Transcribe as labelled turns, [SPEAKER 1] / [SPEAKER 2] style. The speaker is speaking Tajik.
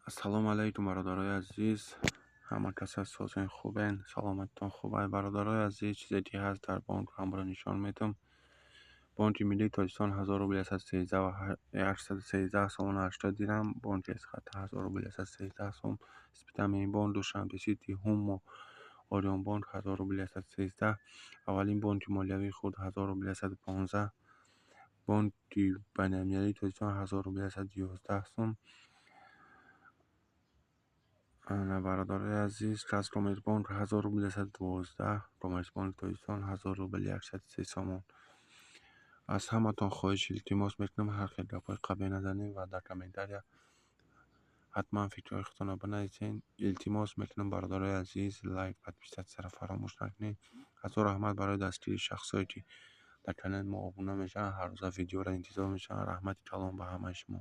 [SPEAKER 1] Ассалому алайкум, бародарои азиз, ҳама каса созен, хубен, саломатитон хуб. Ай бародарои азиз, чизе ки ҳаст дар бонк, ҳамаро нишон медиҳам. Бонки Миллии Тоҷикистон 1000 рубл 113, 113 сомону 80 дирам. Бонки Эсхата 1000 рубл 113 сом. Спитамен бонк, Душанбе Сити, Ҳумо, Ориёнбонк 1000 рубл 113. Аввалин бонки молиявии худ 1000 рубл 115. Бонки Байналмилалии Тоҷикистон 1000 рубл 111 сом. Ана, бародарои азиз, Казкоммерцбонк 1000 рубл 112, Коммерцбонки Тоҷикистон 1000 рубл 103 сомон. Аз ҳаматон хоҳиш, илтимос мекунам, ҳар хел гапҳои қабеҳ назанед ва дар комментария ҳатман фикрҳои худтонро бинависед. Илтимос мекунам, бародарои азиз, лайк, подписаться ро фаромӯш накунед. Ҳазор раҳмат барои дастгирии шахсое, ки дар канали мо обуна мешаванд, ҳаррӯза видеоро интизор мешаванд. Раҳмати калон ба ҳамаи шумо.